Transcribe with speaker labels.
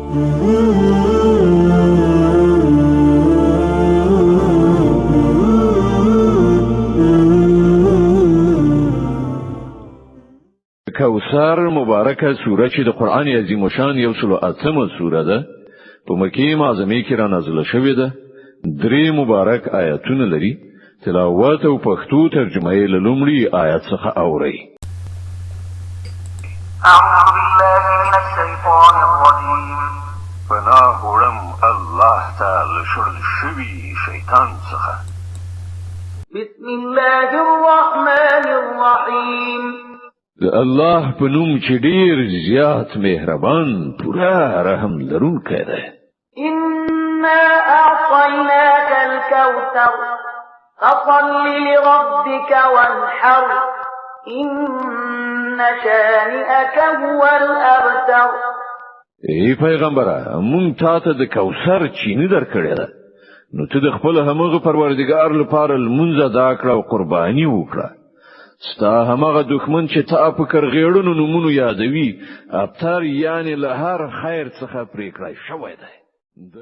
Speaker 1: کوثر مبارکه سوره چې د قران عظیم شان یو سلو اتمه سوره ده، په مکه معظمه کې را نازله شوې ده. درې مبارک آیتونه لري. تلاوت او پښتو ترجمه یې له لومړي آیت څخه اورئ.
Speaker 2: أعوذ بالله من الشيطان الرجيم.
Speaker 1: پناه وړم الله ته له شړل شوي شیطان څخه.
Speaker 2: بسم الله الرحمن الرحيم.
Speaker 1: د الله په نوم چې ډیر زیات مهربان، پوره رحم لرونکی دی.
Speaker 2: إنا أعطيناك الكوثر فصل لربك وانحر إن شانئك هو الأبتر.
Speaker 1: ای پیغمبره، مونږ تا ته د کوثر چینه درکړې ده، نو ته د خپل همغه پروردګار لپاره لمونځ ادا کړه او قرباني وکړه. ستا همغه دښمن چې تا په کرغېړنو نومونو یادوي، ابتر، یعنی له هر خیر څخه پرې کړی شوی دی. د